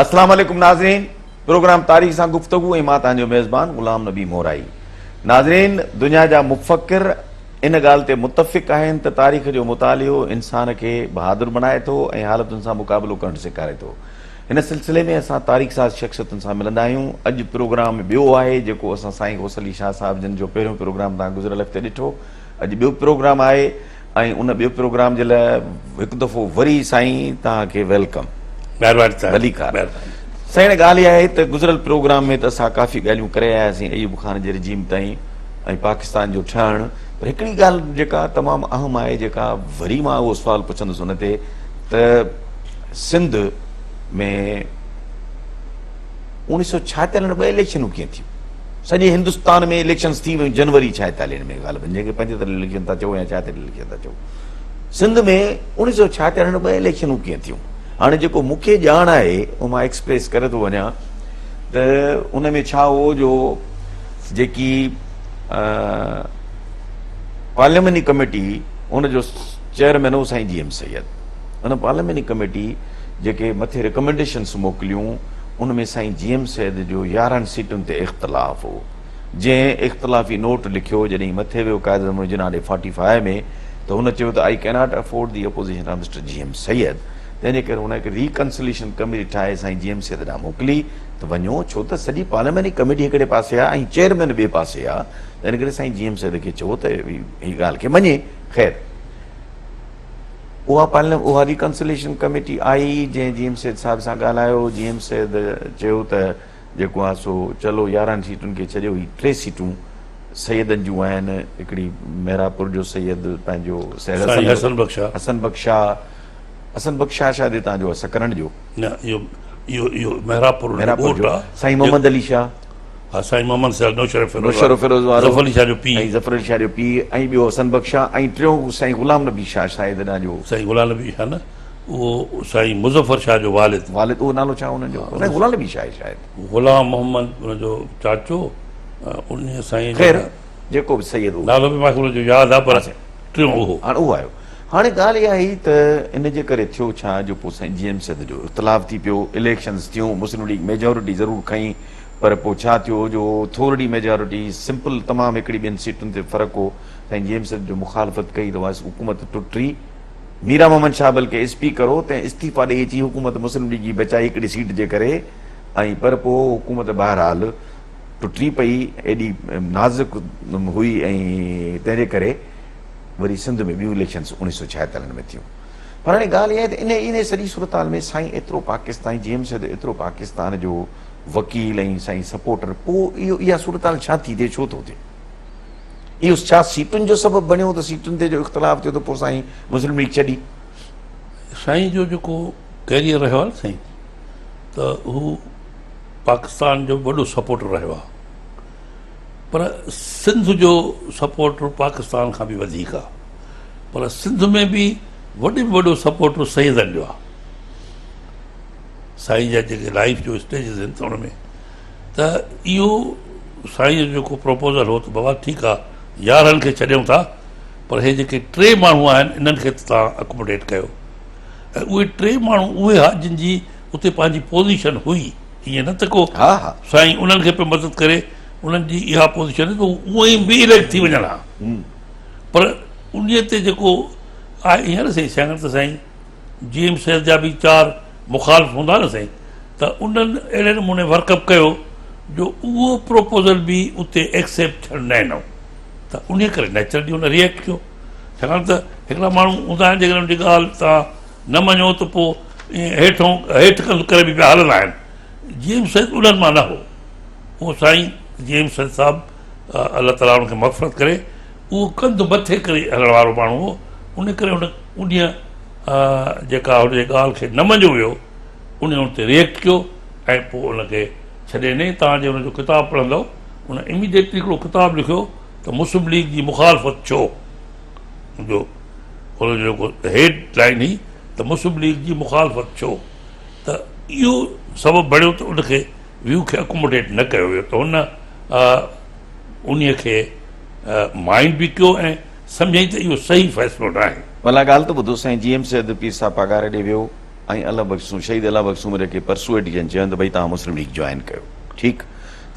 اسلام عليڪم ناظرين پروگرام تاريخ سان گفتگو ۽ مان تنهنجو ميزبان غلام نبي مورائي ناظرين دنيا جا مفڪر ان ڳالهه تي متفق آهن ته تاريخ جو مطالعو انسان کي بهادر بڻائي ٿو ۽ حالتن سان مقابلو ڪرڻ سيکاري ٿو هن سلسلي ۾ اسان تاريخ ساز شخصيتن سان ملندا آهيون. اڄ پروگرام ٻيو آهي جيڪو اسان سائين غوث علي شاهه صاحب جن جو پهريون پروگرام توهان گذريل هفتي ڏٺو. اڄ ٻيو پروگرام آهي ۽ ان ٻيو پروگرام جي لاء هڪ دفعو وري سائين توهان کي welcome. مهرباني صاحب. ڀليڪار. سائين ڳالهه اها آهي ته گذريل پروگرام ۾ ته اسان ڪافي ڳالهيون ڪري آياسين ايوب خان جي رجيم تائين ۽ پاڪستان جو ٺهڻ پر هڪڙي ڳالهه جيڪا تمام اهم آهي جيڪا وري مان اهو سوال پڇندس ان تي ته سنڌ ۾ اوڻيهه سو ڇائيتاليهن ۾ ٻه اليڪشنون ڪيئن ٿيون؟ سڄي هندستان ۾ اليڪشنز ٿي ويون جنوري ڇائيتاليهن ۾ غالبن جنهن کي 75 اليڪشن ٿا چئو يا 76 اليڪشن ٿا چئو سنڌ ۾ اوڻيهه سو ڇائيتاليهن ۾ ٻه اليڪشنون ڪيئن ٿيون؟ هاڻي جيڪو مون کي ڄاڻ آهي اهو مان ايڪسپريس ڪري ٿو وڃان ته ان ۾ ڇا هو جو جيڪي پارلياماني ڪميٽي ان جو چيئرمين هو سائين جي ايم سيد ان پارلياماني ڪميٽي جيڪي مٿي ريڪمينڊيشنس موڪليون ان ۾ سائين جي ايم سيد جو 11 سيٽن تي اختلاف هو جنهن اختلافي نوٽ لکيو جڏهن مٿي ويو قائد اعظم جناح ڏي فارٽي فائيو ۾ ته هن چيو ته I cannot afford the opposition of mister G M Syed تنهن جي ڪري هن هڪ ريڪنسليشن ڪميٽي ٺاهي سائين جي ايم سيد ڏانهن موڪلي ته وڃو ڇو ته سڄي پارلياماني ڪميٽي هڪڙي پاسي آهي ۽ چيئرمين ٻئي پاسي آهي تنهن ڪري سائين جي ايم سيد کي چئو ته هي ڳالهه کي مڃي خير اها پارليامينٽ اها ريڪنسليشن ڪميٽي آئي جنهن جي ايم سيد صاحب سان ڳالهايو جي ايم سيد چيو ته جيڪو آهي سو چلو 11 سيٽن کي ڇڏيو هي ٽي سيٽون سيدن جون آهن هڪڙي مهراپور جو سيد پنهنجو سيد حسن بخش حسن بخش شاهه حسن بخش شاهه شايد هتان جو سڪرنڊ جو نه اهو اهو اهو مهراپور مهراپور جو سائين محمد علي شاهه ها سائين محمد سيال نوشهرو فيروز نوشهرو فيروز وارو ظفر علي شاهه جو پيء ۽ ظفر علي شاهه جو پيء ۽ ٻيو حسن بخش شاهه ۽ ٽيون سائين غلام نبي شاهه شايد ڏانهن جو سائين غلام نبي شاهه نه اهو سائين مظفر شاهه جو والد والد اهو نالو ڇا انهن جو سائين غلام نبي شاهه شايد غلام محمد ان جو چاچو انهي سائين خير جيڪو به سيد هو نالو به ماکي ان جو ياد آ پر ٽيون اهو هاڻ اهو آيو هاڻي ڳالهه اها هئي ته ان جي ڪري ٿيو ڇا جو پوء سائين جي ايم سيد جو اختلاف ٿي پيو اليڪشنز ٿيون مسلم ليگ ميجارٽي ضرور کنئي پر پوء ڇا ٿيو جو ٿورڙي ميجارٽي سمپل تمام هڪڙي ٻن سيٽن تي فرق هو سائين جي ايم سيد جو مخالفت ڪئي ته واس حڪومت ٽٽي ميران محمد شاهه بلڪه اسپيڪر هو تنهن استعيفا ڏئي اچي حڪومت مسلم ليگ جي بچائي هڪڙي سيٽ جي ڪري ۽ پر پوء حڪومت بهرحال ٽٽي پئي ايڏي نازڪ هئي ۽ تنهن جي ڪري وري سنڌ ۾ ٻيون اليڪشنس 1946 ۾ ٿيون پر هاڻي ڳالهه اها آهي ته انهي سڄي صورتحال ۾ سائين ايترو پاڪستان جي ايم سيد ايترو پاڪستان جو وڪيل ۽ سائين سپورٽر پوء اهو اها صورتحال ڇا ٿي ٿئي ڇو ٿو ٿئي اهو ڇا سيٽن جو سبب بڻيو ته سيٽن تي جو اختلاف ٿيو ته پوء سائين مسلم ليگ ڇڏي. سائين جو جيڪو ڪيريئر رهيو آهي نه سائين ته هو پاڪستان جو وڏو سپورٽر رهيو آهي پر سنڌ جو سپورٽر پاڪستان کان به وڌيڪ آهي پر سنڌ ۾ به وڏي ۾ وڏو سپورٽر سيدن جو آهي سائين جا جيڪي لائيف جو اسٽيجز آهن ته ان ۾ ته اهو سائين جو جيڪو پروپوزل هو ته بابا ٺيڪ آهي 11 کي ڇڏيون ٿا پر هي جيڪي ٽي ماڻهو آهن انهن کي ته توهان اڪوموڊيٽ ڪيو ۽ اهي ٽي ماڻهو اهي ها جن جي اتي پنهنجي پوزيشن هئي ائين نه ته ڪو سائين انهن کي پيو مدد ڪري انهن جي اها پوزيشن ته اهي ئي به اليڪٽ ٿي وڃن ها پر انهي تي جيڪو آهي ائين نه سائين سياڻ ته سائين جي ايم سيد جا به چار مخالف هوندا نه سائين ته انهن اهڙي نموني ورڪ اپ ڪيو جو اهو پروپوزل به اتي ايڪسيپٽ ٿيڻ نه ڏنو ته انهي ڪري نيچرلي هن ريئيڪٽ ڪيو ڇاڪاڻ ته هڪڙا ماڻهو هوندا آهن جيڪڏهن ان جي ڳالهه توهان نه مڃو ته پوء هيٺو هيٺ ڪنڌ ڪري به پيا هلندا آهن جي ايم سيد انهن مان نه هو اهو سائين جي ايم سيد صاحب الله تعاليٰ ان کي مغفرت ڪري اهو ڪنڌ مٿي ڪري هلڻ وارو ماڻهو هو ان ڪري هن انهيء جيڪا هن جي ڳالهه کي نه مڃيو ويو ان ان تي ريئيڪٽ ڪيو ۽ پوء ان کي ڇڏي ڏني توهان جي ان جو ڪتاب پڙهندؤ ان اميڊيٽلي هڪڙو ڪتاب لکيو ته مسلم ليگ جي مخالفت ڇو جو ان جو جيڪو هيڊ لائن هئي ته مسلم ليگ جي مخالفت ڇو ته اهو سبب بڻيو ته ان کي ويو کي اڪوموڊيٽ نه ڪيو ويو ته هن انهيء کي مائنڊ به ڪيو ۽ سمجهيائين ته اهو صحيح فيصلو ناهي. ڀلا ڳالهه ته ٻڌو سائين جي ايم سيد پير صاحب پاڳاري ڏي ويو. ۽ الله بخش شهيد الله بخش سومري کي پرسوئيڊ ڪين چين ته ڀئي توهان مسلم ليگ جوائن ڪيو. ٺيڪ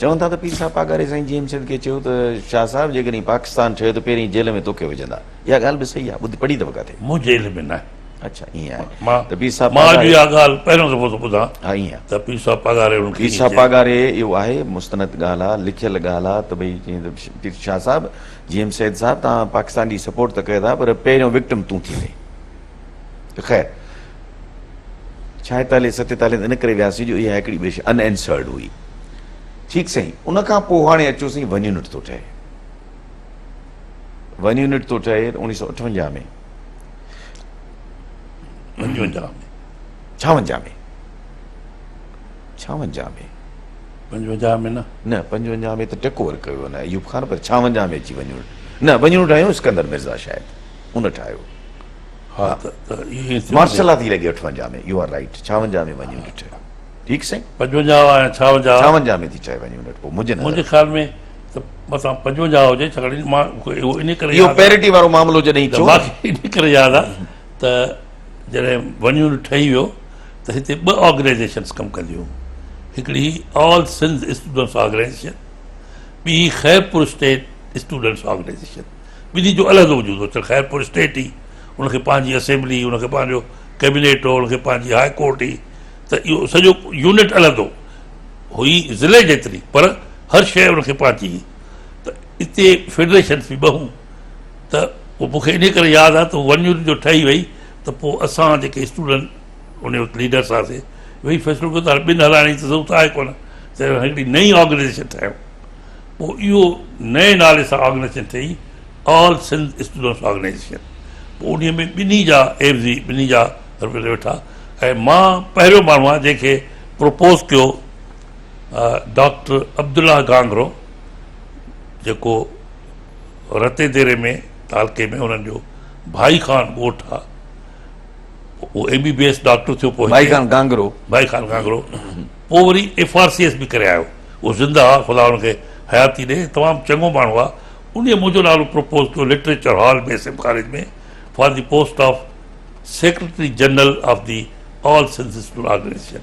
چون ٿا ته پير صاحب پاڳاري سائين جي ايم سيد کي چيو ته شاهه صاحب جيڪڏهن پاڪستان ٺهيو ته پهرين جيل ۾ توکي وجهندا. اها ڳالهه به صحيح آهي ٻڌ پڙهي اٿو ڪاٿي؟ منهنجي علم ۾ ناهي. اڇا ائين آهي مان ته پير صاحب مان اڄ پاڳاري اها ڳالهه پهريون دفعو ٿو ٻڌان ها ائين آهي. ته پير صاحب پاڳاري انهن کي پير ائين صاحب چيو. پاڳاري اهو آهي مستند ڳالهه آهي لکيل ڳالهه آهي ته ڀئي چيائين ته پير شاهه صاحب جي ايم سيد صاحب توهان پاڪستان جي سپورٽ ته ڪيو ٿا پر پهريون وڪٽم تون ٿيندين. خير ڇائيتاليهه ستيتاليهه ته ان ڪري وياسين جو اها هڪڙي ٻي شيء ان اينسرڊ هئي. ٺيڪ سائين ان کان پوء هاڻي اچو سائين ون يونٽ ٿو ٺهي. ون يونٽ ٿو ٺهي 1958 ۾. 55 ۾. 56 ۾. 56 ۾. 55 ۾ نه. نه 55 ۾ ته ٽيڪ اوور ڪيو نه ايوب خان پر 56 ۾ اچي ون يونٽ نه ون يونٽ ٺاهيو اسڪندر مرزا شايد ان ٺاهيو. ها ته ته اهو ٿيو مارشل لا ٿي لڳي 58 ۾ you are right 56 ۾ one unit ٺهيو. ٺيڪ سائين 55 يا 56 56 ۾ ٿي ٺهي ون يونٽ پوء منهنجي نظر منهنجي خيال ۾ ته متان 55 هجي ڇاڪاڻ مان اهو ان ڪري اهو پيرٽي وارو معاملو جڏهن ٿيو مان ان ڪري ياد آ ته جڏهن ون يونٽ ٺهي ويو ته هتي ٻه آرگنائيزيشنس ڪم ڪنديون هڪڙي هي آل سنڌ اسٽوڊنٽس آرگنائيزيشن ٻي هي خيرپور اسٽيٽ اسٽوڊنٽس آرگنائيزيشن ٻنهي جو علحدو وجود هو ڇو خيرپور اسٽيٽ هئي ان کي پنهنجي اسيمبلي ان کي پنهنجو ڪيبينيٽ هو ان کي پنهنجي هاء ڪورٽ هئي ته اهو سڄو يونٽ علحدو هئي ضلعي جيتري پر هر شيء ان کي پنهنجي هئي ته اتي فيڊريشنس به ٻه هيون ته پوء مون کي انهي ڪري ياد آهي ته ون يونٽ جو ٺهي وئي ته پوء اسان جيڪي اسٽوڊنٽ ان وقت ليڊرس هئاسي ويهي فيصلو ڪيو ته هاڻي ٻن هلائڻ جي ته ضرورت آهي ڪونه ته هڪڙي نئين آرگنائيزيشن ٺاهيون پوء اهو نئين نالي سان آرگنائيزيشن ٺهي آل سنڌ اسٽوڊنٽس آرگنائيزيشن پوء انهي ۾ ٻنهي جا عيوضي ٻنهي جا رپريزنٽ ويٺا ۽ مان پهريون ماڻهو آهيان جنهن کي پروپوز ڪيو ڊاڪٽر عبدالله گانگرو جيڪو رتي ديري ۾ تعلقي ۾ انهن جو ڀائي خان ڳوٺ آ اهو M B B S doctor ٿيو پوء ڀائي خان گانگرو ڀائي خان گانگرو پوء وري ايف آر سي ايس به ڪري آيو اهو زنده آ خدا ان کي حياتي ڏي تمام چڱو ماڻهو آ انهي منهنجو نالو پروپوز ڪيو literature hall ۾ S M college ۾ for the post of secretary general of the all Sindh student organisation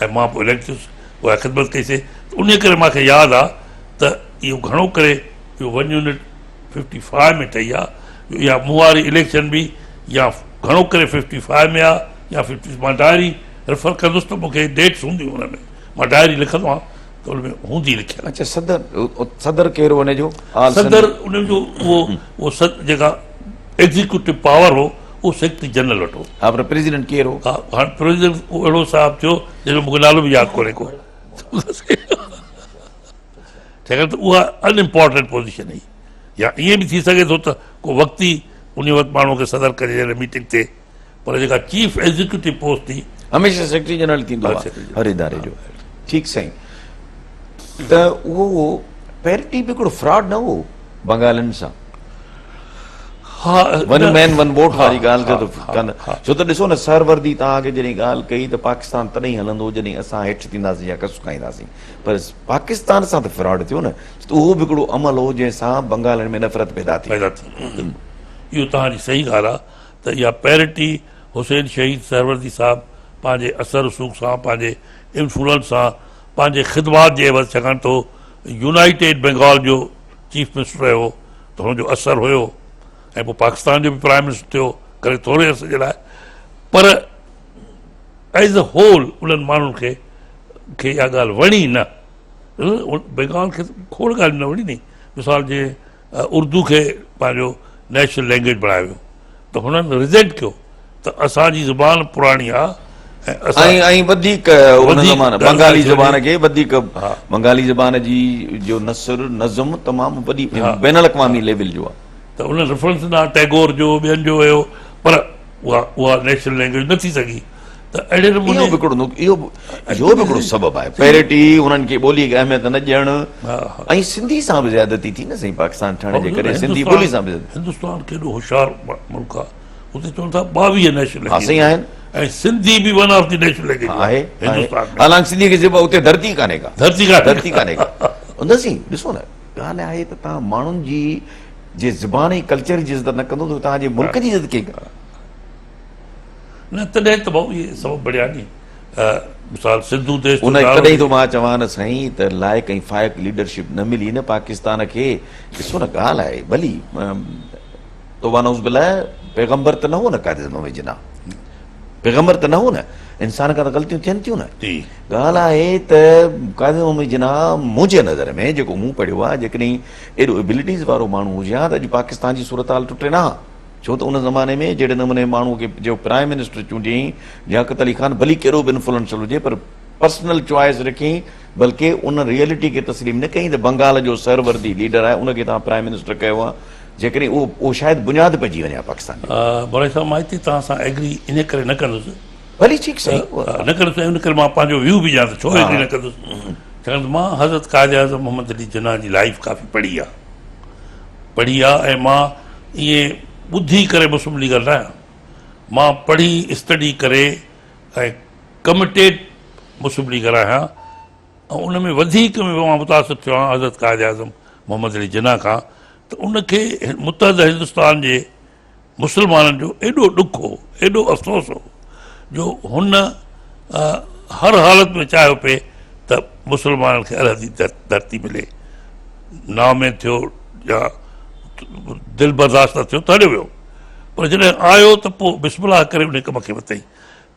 ۽ مان پوء اليڪٽ ٿيس اها خدمت ڪئي سي ته انهي ڪري مان کي ياد آ ته اهو گهڻو ڪري اهو ون يونٽ ففٽي فائيو ۾ ٺهي آ جو اها مون واري اليڪشن به يا گهڻو ڪري ففٽي فائيو ۾ آ يا ففٽي مان ڊائري ريفر ڪندس ته مون کي ڊيٽس هونديون ان ۾ مان ڊائري لکندو آهيان ته ان ۾ هوندي لکيل. اڇا صدر صدر ڪير هو ان جو؟ صدر ان جو اهو اهو جيڪا ايگزيڪيوٽو پاور هو اهو سيڪريٽري جنرل وٽ هو. ها پر پريزيڊنٽ ڪير هو؟ ها هاڻ پريزيڊنٽ ڪو اهڙو صاحب ٿيو جنهن جو مون کي نالو به ياد ڪونهي ڪو ڇاڪاڻ ته اها ان امپارٽنٽ پوزيشن هئي يا ائين به ٿي سگهي ٿو ته ڪو وقتي ان وقت ماڻهو کي صدر ڪري جڏهن ميٽنگ ٿئي پر جيڪا چيف ايگزيڪيوٽو پوسٽ ٿي هميشه سيڪريٽري جنرل ٿيندو آهي هر اداري جو. ٺيڪ سائين ته اهو پيرٽي به هڪڙو فراڊ نه هو بنگالين سان؟ ها ون مين ون ووٽ واري ڳالهه کي ته ڪن ڇو ته ڏسو نه سهروردي توهان کي جڏهن ڳالهه ڪئي ته پاڪستان تڏهن هلندو جڏهن اسان هيٺ ٿينداسين يا ڪس کائينداسين پر پاڪستان سان ته فراڊ ٿيو نه ته اهو به هڪڙو عمل هو جنهن سان بنگالين ۾ نفرت پيدا ٿي. پيدا ٿي اهو توهان جي صحيح ڳالهه آهي ته اها پيرٽي حسين شهيد سهروردي صاحب پنهنجي اثر رسوخ سان پنهنجي انفلوئنس سان پنهنجي خدمات جي عيوض ڇاڪاڻ ته هو يونائيٽيڊ بينگال جو چيف منسٽر رهيو ته هن جو اثر هيو ۽ پوء پاڪستان جو به پرائم منسٽر ٿيو ڪري ٿوري عرصي جي لاء پر ايز اي هول انهن ماڻهن کي کي اها ڳالهه وڻي نه بينگال کي کوڙ ڳالهيون نه وڻي ني مثال جي اردو کي پنهنجو نيشنل لينگويج بڻايو ويو ته هنن ريزينٽ ڪيو ته اسان جي زبان پراڻي آ ۽ اسان ۽ وڌيڪ ان زمان بنگالي زبان کي وڌيڪ بنگالي زبان جي جو نثر نظم تمام وڏي بين الاقوامي ليول جو آ ته ان ريفرنس ڏنا ٽيگور جو ٻين جو هيو پر اها اها نيشنل لينگويج نه ٿي سگهي ته اهڙي نموني اهو به هڪڙو اهو اهو به هڪڙو سبب آهي پيرٽي انهن کي ٻولي کي اهميت نه ڏيڻ ۽ سنڌي سان به زيادتي ٿي نه سائين پاڪستان ٺهڻ جي ڪري سنڌي ٻولي سان به هندستان ڪيڏو هوشيار ملڪ آهي اتي چون ٿا 22 نيشنل ها سائين آهن ۽ سنڌي به one of the national language آهي هندستان ۾ حالانڪ سنڌي کي اتي ڌرتي ڪانهي ڪا ڌرتي ڪانهي ڌرتي ڪانهي ڪا نه سائين ڏسو نه ڳالهه آهي ته توهان ماڻهن جي جي زبان ۽ ڪلچر جي عزت نه ڪندو ته توهان جي ملڪ جي عزت ڪيئن ڪندا؟ نه تڏهن ته ڀائو اهي سبب بڻيا ني مثال سنڌو ديش ان تڏهن ٿو مان چوان نه سائين ته لائق ۽ فائق ليڊرشپ نه ملي نه پاڪستان کي. ڏسو نه ڳالهه آهي ڀلي توبه نعوذ بالله پيغمبر ته نه هو نه قائد اعظم محمد جناح پيغمبر ته نه هو نه انسان کان ته غلطيون ٿين ٿيون نه. ڳالهه آهي ته قائد اعظم محمد جناح منهنجي نظر ۾ جيڪو مون پڙهيو آهي جيڪڏهن ايڏو ابلٽيز وارو ماڻهو هجي ها ته اڄ پاڪستان جي صورتحال ٽٽي نه ها. ڇو ته ان زماني ۾ جهڙي نموني ماڻهو کي جو پرائم منسٽر چونڊيائين لياقت علي خان ڀلي ڪيڏو به انفلوئنشل هجي پر پرسنل چوائس رکيائين بلڪه ان ريئلٽي کي تسليم نه ڪيائين ته بنگال جو سهروردي ليڊر آهي ان کي توهان پرائم منسٽر ڪيو آهي جيڪڏهن اهو اهو شايد بنياد پئجي وڃي ها پاڪستان جو. مولوي صاحب مان هتي توهان سان ايگري انهي ڪري نه ڪندس. ڀلي ٺيڪ سائين. نه ڪندس ۽ ان ڪري مان پنهنجو ويو به ڏيان ته ڇو ايگري نه ڪندس ڇاڪاڻ ته مان حضرت قائد اعظم محمد علي جناح جي لائيف ڪافي پڙهي آهي پڙهي آهي ۽ مان ائين ٻڌي ڪري مسلم ليگر نه آهيان مان پڙهي اسٽڊي ڪري ۽ ڪمٽيڊ مسلم ليگر آهيان ۽ ان ۾ وڌيڪ مان متاثر ٿيو آهيان حضرت قائد اعظم محمد علي جناح کان ته ان کي متحده هندستان جي مسلمانن جو ايڏو ڏک هو، ايڏو افسوس هو جو هن هر حالت ۾ چاهيو پئي ته مسلمانن کي علحدي ڌرتي ملي. ناميد ٿيو يا دل برداشت نه ٿيو ته هليو ويو پر جڏهن آيو ته پوء بسم الله ڪري ان ڪم کي ورتائين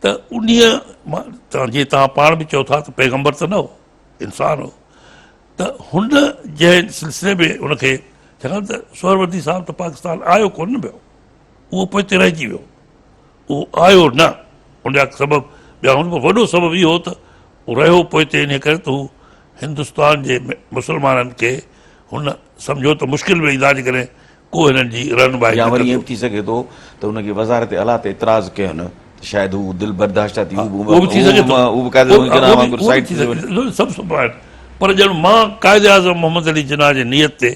ته انهيء مان جيئن توهان پاڻ به چئو ٿا ته پيغمبر ته نه هو، انسان هو ته هن جنهن سلسلي ۾ ان کي ڇاڪاڻ ته سهروردي صاحب ته پاڪستان آيو ڪونه پيو، اهو پوئتي رهجي ويو، اهو آيو نه، ان جا سبب ٻيا هوندا پر وڏو سبب اهو هو ته هو رهيو پوئتي انهيء ڪري ته هو هندستان جي مسلمانن کي هن سمجهيو ته مشڪل ۾ ايندا جيڪڏهن ڪو هنن جي رهنمائي يا نه وري ائين ڪندو. به ٿي سگهي ٿو ته هن کي وزارت اعليٰ تي اعتراض ڪين ته شايد هو دل برداشته ٿي هو اهو به ٿي سگهي ٿو. هو به قائد اعظم جناح وانگر سائيڊ ٿي وڃي. سڀ سڀ آهن پر ڄڻ مان قائد اعظم محمد علي جناح جي نيت تي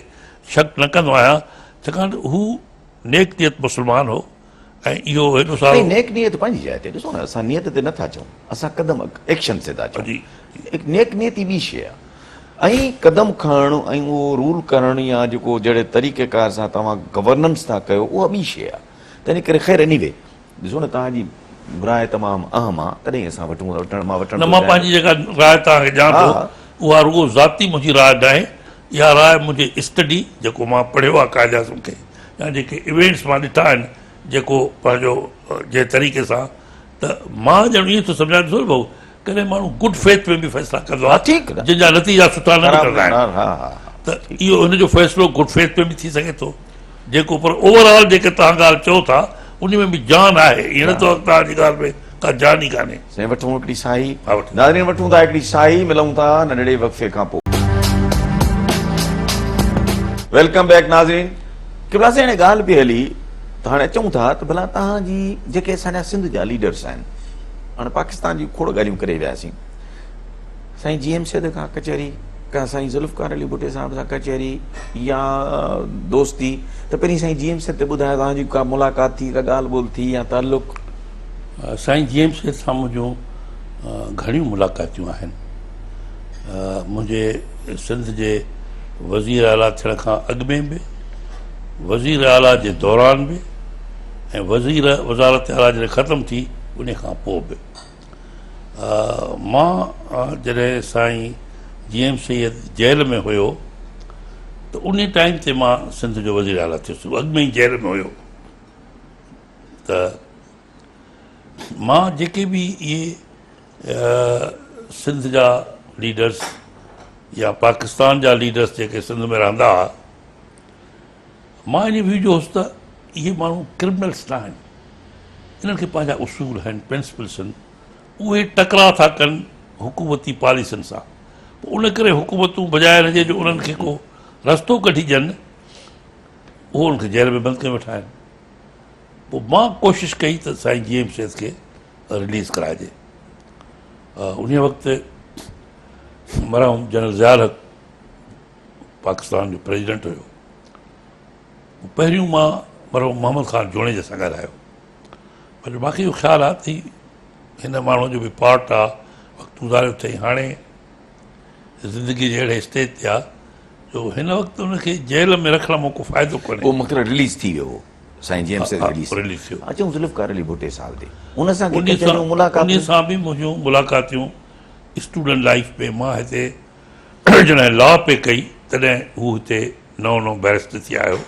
شڪ نه ڪندو آهيان ڇاڪاڻ ته هو نيڪ نيت مسلمان هو ۽ اهو هيڏو سارو. سائين نيڪ نيت پنهنجي جاء تي ڏسو نه اسان نيت تي نه ٿا چئون اسان قدم ايڪشن تي ٿا چئون نيڪ نيتي ٻي شيء آهي. ۽ قدم کڻڻ ۽ اهو رول ڪرڻ يا جيڪو جهڙي طريقي ڪار سان توهان گورننس ٿا ڪيو اها ٻي شيء آهي تنهن ڪري خير ايني وي ڏسو نه توهان جي راء تمام اهم آهي تڏهن اسان وٺون وٺڻ مان وٺڻ نه مان پنهنجي جيڪا راء توهان کي ڏيان ٿو اها رڳو ذاتي منهنجي راء ناهي اها راء منهنجي اسٽڊي جيڪو مان پڙهيو آهي قائد اعظم کي يا جيڪي ايونٽس مان ڏٺا آهن جيڪو پنهنجو جنهن طريقي سان ته مان ڄڻ ائين ٿو سمجهان ڏسو نه ڀائو ڪڏهن ماڻهو گڊ فيٿ ۾ به فيصلا ڪندو آهي جن جا نتيجا سٺا نه نڪرندا آهن ته اهو هن جو فيصلو گڊ فيٿ ۾ به ٿي سگهي ٿو جيڪو پر اوور آل جيڪي توهان ڳالهه چئو ٿا ان ۾ به جان آهي ائين نه ته توهان جي ڳالهه ۾ ڪا جان ئي ڪانهي. سائين وٺون هڪڙي ساهي. ناظرين وٺون ٿا هڪڙي ساهي ملون ٿا ننڍڙي وقفي کان پوء. Welcome back ناظرين قبلا سائين هاڻي ڳالهه پئي هلي ته هاڻي اچون ٿا ته ڀلا توهان جي جيڪي اسان جا سنڌ جا ليڊرس آهن هاڻي پاڪستان جون کوڙ ڳالهيون ڪري وياسين. سائين جي ايم سيد کان ڪچهري ڪا سائين ذوالفقار علي ڀٽي صاحب سان ڪچهري يا دوستي ته پهرين سائين جي ايم سيد تي ٻڌايو توهان جي ڪا ملاقات ٿي ڪا ڳالهه ٻولهه ٿي يا تعلق؟ سائين جي ايم سيد سان منهنجون گهڻيون ملاقاتيون آهن. منهنجي سنڌ جي وزير اعليٰ ٿيڻ کان اڳ ۾ به، وزير اعليٰ جي دوران به ۽ وزير وزارت اعليٰ جڏهن ختم ٿي ان کان پوء به. مان جڏهن سائين جي ايم سيد جيل ۾ هيو ته ان ٽائيم تي مان سنڌ جو وزير اعليٰ ٿيس. اڳ ۾ ئي جيل ۾ هيو ته مان جيڪي به اهي سنڌ جا ليڊرس يا پاڪستان جا ليڊرس جيڪي سنڌ ۾ رهندا هئا مان ان ويو جو هوس ته اهي ماڻهو ڪرمنلس نه آهن، انهن کي پنهنجا اصول آهن، پرنسپلس آهن، اهي ٽڪراء ٿا ڪن حڪومتي پاليسين سان، پوء ان ڪري حڪومتون بجاء ان جي جو انهن کي ڪو رستو ڪڍي ڏين، اهو انهن کي جيل ۾ بند ڪيو ويٺا آهن. پوء مان ڪوشش ڪئي ته سائين جي ايم سيد کي رليز ڪرائجي. انهيء وقت مرحوم جنرل ضياء الحق پاڪستان جو پريزيڊنٽ هيو. پهريون مان مرحوم محمد خان جوڻيجي سان ڳالهايو پر مانکي اهو خيال آ ته هن ماڻهو جو به پارٽ آ، وقت گذاريو اٿئي، هاڻي زندگي جي اهڙي اسٽيج تي آ جو هن وقت ان کي جيل ۾ رکڻ مان ڪو فائدو ڪونهي. پوء مطلب رليز ٿي ويو هو؟ سائين جي ايم سيد رليز رليز ٿيو. اچون ذوالفقار علي ڀٽي صاحب تي ان سان ڪي ڪچهريون ملاقاتون؟ انهي سان به منهنجون ملاقاتيون اسٽوڊنٽ لائيف ۾ مان هتي جڏهن لا پئي ڪئي تڏهن هو هتي نئون نئون بئريسٽر ٿي آيو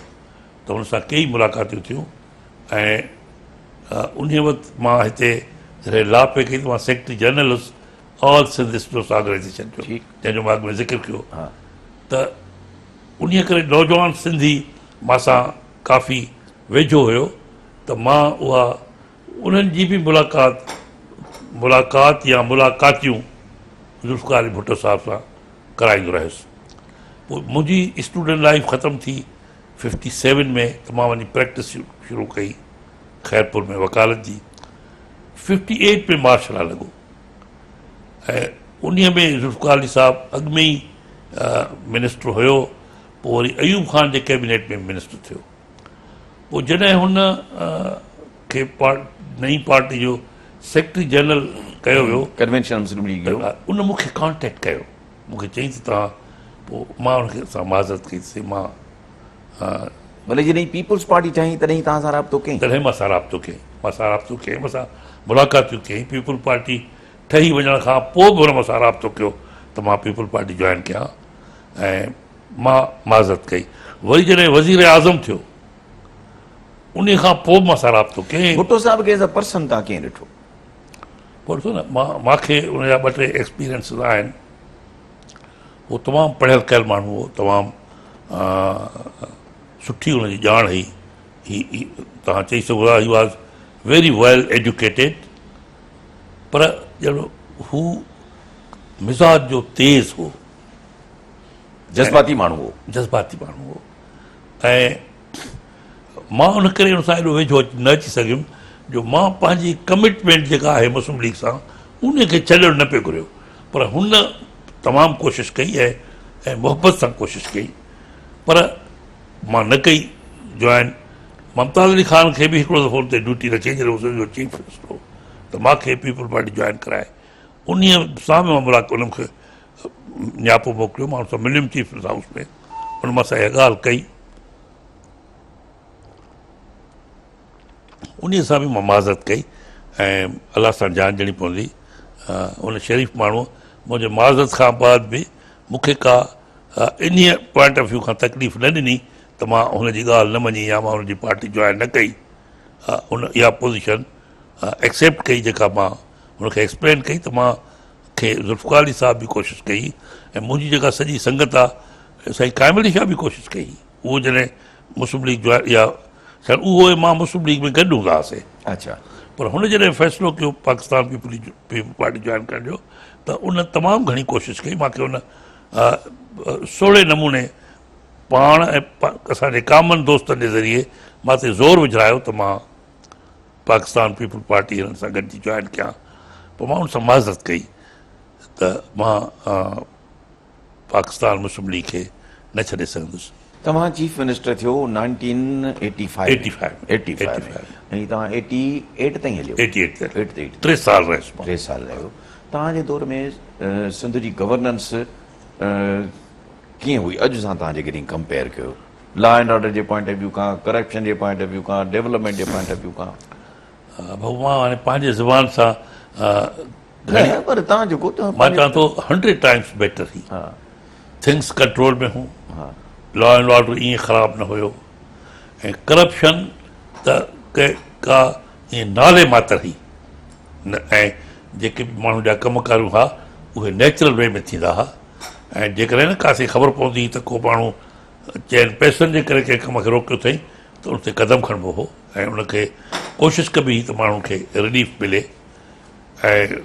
ته هن سان ڪيئي ملاقاتيون ٿيون ۽ انهي وقت مان هتي جڏهن لا پئي ڪئي ته مان سيڪريٽري جنرل هيس آل سنڌ اسٽوڊنٽس آرگنائيزيشن جو جنهن جو مان اڳ ۾ ذڪر ڪيو ته انهي ڪري نوجوان سنڌي مان سان ڪافي ويجهو هيو ته مان اها انهن جي به ملاقات ملاقات يا ملاقاتيون ذوالفقار علي ڀٽو صاحب سان ڪرائيندو رهيس. پوء منهنجي اسٽوڊنٽ لائيف ختم ٿي ففٽي سيون ۾ ته مان وڃي پريڪٽس شروع ڪئي خيرپور ۾ وڪالت جي. ففٽي ايٽ ۾ مارشل لا لڳو ۽ انهي ۾ ذوالفقار علي صاحب اڳ ۾ ئي منسٽر هيو پوء وري ايوب خان جي ڪيبينيٽ ۾ منسٽر ٿيو. پوء جڏهن هن کي نئين پارٽي جو سيڪريٽري جنرل ڪيو ويو. ڪنوينشن مسلم ليگ جو. ان مون کي ڪانٽيڪٽ ڪيو. مون کي چيائين ته توهان پوء مان ان کي سان معذرت ڪئي ته سائين مان. ڀلي جڏهن پيپلز پارٽي ٺاهي تڏهن توهان سان رابطو ڪيائين؟ تڏهن مان سان رابطو ڪيائين. مان سان رابطو ڪيائين مان سان ملاقاتيون ڪيائين. پيپلز پارٽي ٺهي وڃڻ کان پوء به هن مون سان رابطو ڪيو ته مان پيپلز پارٽي جوائن ڪيان ۽ مان معذرت ڪئي. وري جڏهن وزير اعظم ٿيو انهي کان پوء به مان سان رابطو ڪيائين. ڀٽو صاحب کي ايز اي پرسن توهان ڪيئن ڏٺو؟ پوء ڏسو نه مان مان کي ان جا ٻه ٽي ايڪسپيرينسز آهن. هو تمام پڙهيل ڪيل ماڻهو هو، تمام سٺي ان جي ڄاڻ هئي. هي توهان چئي سگهو ٿا he was very well educated پر ڄڻ هو مزاج جو تيز هو. جذباتي ماڻهو هو. جذباتي ماڻهو هو ۽ مان ان ڪري ان سان ايڏو ويجهو نه اچي سگهيم جو مان پنهنجي ڪمٽمينٽ جيڪا آهي مسلم ليگ سان ان کي ڇڏڻ نه پيو گهريو پر هن تمام ڪوشش ڪئي ۽ ۽ محبت سان ڪوشش ڪئي پر مان نه ڪئي جوائن ممتاز علي خان کي به هڪڙو دفعو اتي ڊيوٽي رکي جڏهن هو سنڌ جو چيف منسٽر هو ته مان کي پيپلز پارٽي جوائن ڪرائي انهيء سان به مان ملاقات ان کي نياپو موڪليو مان ان سان مليم چيف منسٽر هائوس ۾ ان مان سان اها ڳالهه ڪئي انهيء سان به مان معذرت ڪئي ۽ الله سان جان ڏيڻي پوندي ان شريف ماڻهوء منهنجي معذرت کان بعد به مون کي ڪا انهيء پوائنٽ آف ويو کان تڪليف نه ڏني ته مان هن جي ڳالهه نه مڃي يا مان هن جي پارٽي جوائن نه ڪئي ان اها پوزيشن ايڪسيپٽ ڪئي جيڪا مان هن کي ايڪسپلين ڪئي ته مان کي ذوالفقار علي صاحب به ڪوشش ڪئي ۽ منهنجي جيڪا سڄي سنگت آ سائين قائم علي شاهه به ڪوشش ڪئي اهو جڏهن مسلم ليگ جو يا سر اهو ۽ مان مسلم ليگ ۾ گڏ هوندا هئاسين اچھا پر هن جڏهن فيصلو ڪيو پاڪستان پيپلز پارٽي جوائن ڪرڻ جو ته ان تمام گهڻي ڪوشش ڪئي مان کي ان سهڻي نموني پاڻ ۽ اسان جي ڪامن دوستن جي ذريعي مان تي زور وجهرايو ته مان پاڪستان پيپلز پارٽي هنن سان گڏجي جوائن ڪيان پوء مان ان سان معذرت ڪئي ته مان پاڪستان مسلم ليگ کي نه ڇڏي سگهندس. توهان چيف منسٽر ٿيو nineteen eighty five eighty five eighty five ۾ ۽ توهان ايٽي ايٽ تائين هليو ايٽي ايٽ تائين 3 سال رهيس مان 3 سال رهيو. توهان جي دور ۾ سنڌ جي گورننس ڪيئن هئي اڄ سان توهان جيڪڏهن ڪمپيئر ڪيو لا اينڊ آرڊر جي پوائنٽ آف ويو کان، ڪرپشن جي پوائنٽ آف ويو کان، ڊيولپمينٽ جي پوائنٽ آف ويو کان. ڀائو مان هاڻي پنهنجي زبان سان گهڻي نه پر توهان جيڪو ته مان چوان ٿو هنڊريڊ ٽائمس بيٽر هئي. ٿنگس ڪنٽرول ۾ هون، لا اينڊ آرڊر ائين خراب نه هيو ۽ ڪرپشن ته ڪا ائين نالي ماتر هئي نه ۽ جيڪي به ماڻهن جا ڪم ڪاريون ها اهي نيچرل وي ۾ ٿيندا ها ۽ جيڪڏهن نه ڪاسي خبر پوندي هئي ته ڪو ماڻهو چئن پئسن جي ڪري ڪنهن ڪم کي روڪيو اٿئي ته ان تي قدم کڻبو هو ۽ ان کي ڪوشش ڪبي هئي ته ماڻهن کي رليف ملي ۽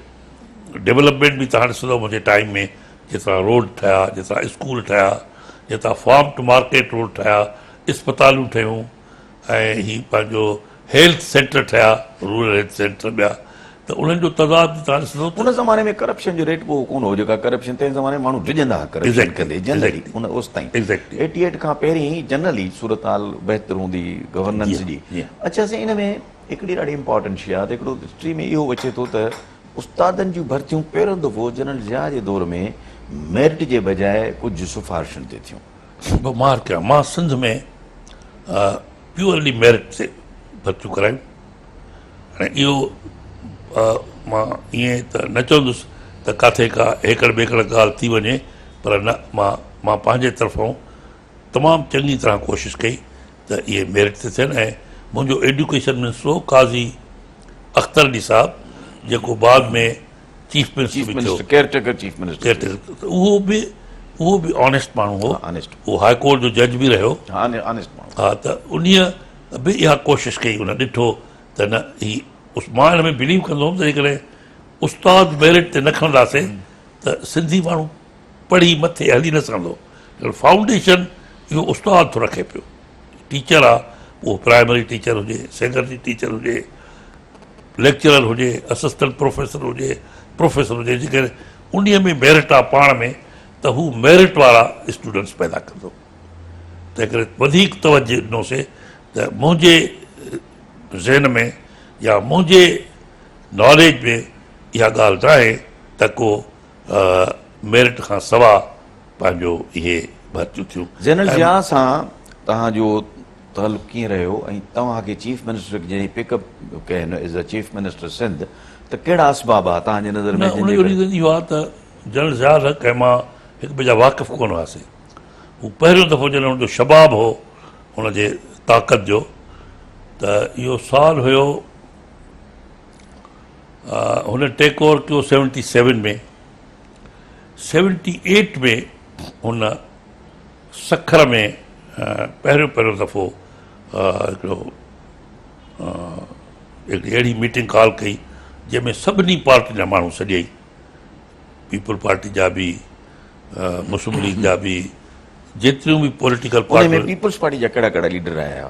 ڊولپمينٽ به تهان ڏسندو منهنجي ٽائيم ۾ جيترا روڊ ٺهيا جيترا اسڪول ٺهيا جيترا فارم ٽو مارڪيٽ روڊ ٺهيا اسپتالون ٺهيون ۽ هي پنهنجو هيلٿ سينٽر ٺهيا رورل هيلٿ سينٽر ٻيا ته انهن جو تعداد به تهان ڏسندو ته ان زماني ۾ ڪرپشن جو ريٽ به اهو ڪونه هو جيڪا ڪرپشن تنهن زماني ۾ ماڻهو ڊڄندا هئا ڪرپشن ڪندي جنرلي ان اوستائين ايٽي ايٽ کان پهرين جنرلي صورتحال بهتر هوندي گورننس جي اڇا سائين ان ۾ هڪڙي ڏاڍي امپارٽنٽ شي آهي ته هڪڙو هسٽري ۾ اهو اچي ٿو ته استادن جون ڀرتيون پهريون دفعو جنرل ضياء جي دور ۾ ميرٽ جي بجاء ڪجهه سفارشن تي ٿيون. به مار ڪيان مان سنڌ ۾ پيورلي ميرٽ تي ڀرتيون ڪرايون. هاڻي اهو مان ائين ته نه چوندس ته ڪاٿي ڪا هيڪڙ ٻيڪڙ ڳالهه ٿي وڃي پر نه مان مان پنهنجي طرفون تمام چڱي طرح ڪوشش ڪئي ته اهي ميرٽ تي ٿين ۽ منهنجو ايڊيوڪيشن منسٽر هو قاضي اختر علي صاحب جيڪو بعد ۾ چيف منسٽر به ٿيو ڪيئر ٽيڪر چيف منسٽر اهو به اهو به آنيسٽ ماڻهو هو اهو هاء ڪورٽ جو جج به رهيو آنيسٽ ماڻهو ها ته انهيء به اها ڪوشش ڪئي ان ڏٺو ته نه هي مان ان ۾ بليو ڪندو هوم ته جيڪڏهن استاد ميرٽ تي نه کڻنداسين ته سنڌي ماڻهو پڙهي مٿي هلي نه سگهندو. فائونڊيشن اهو استاد ٿو رکي پيو. ٽيچر آ اهو پرائمري ٽيچر هجي، سيڪنڊري ٽيچر هجي، ليڪچرر هجي، اسسٽنٽ پروفيسر هجي، پروفيسر هجي، جيڪڏهن انهي ۾ ميرٽ آ پاڻ ۾ ته هو ميرٽ وارا اسٽوڊنٽس پيدا ڪندو. تنهن ڪري وڌيڪ توجه ڏنوسي ته منهنجي ذهن ۾ يا منهنجي ناليج ۾ اها ڳالهه ناهي ته ڪو ميرٽ کان سوا پنهنجو اهي ڀرتيون ٿيون. جنرل ضياء سان توهان جو تعلق ڪيئن رهيو ۽ توهان کي چيف منسٽر جڏهن پڪ اپ ڪين as a chief minister Sindh ته ڪهڙا اسباب هئا توهان جي نظر ۾ نه ان جو ريزن اهو آهي ته جنرل ضياء الحق ۽ مان هڪ ٻئي جا واقف ڪونه هئاسين. هو پهريون دفعو جڏهن هن جو شباب هو هن جي طاقت جو ته اهو سال هيو هن ٽيڪ اوور ڪيو سيونٽي سيون ۾ سيونٽي ايٽ ۾ هن سکر ۾ پهريون پهريون دفعو هڪڙو هڪڙي اهڙي ميٽنگ ڪال ڪئي جنهن ۾ سڀني پارٽين جا ماڻهو سڏيائين پيپلز پارٽي جا به مسلم ليگ جا به جيتريون به پوليٽيڪل پارٽيون ان ۾ پيپلز پارٽي جا ڪهڙا ڪهڙا ليڊر آيا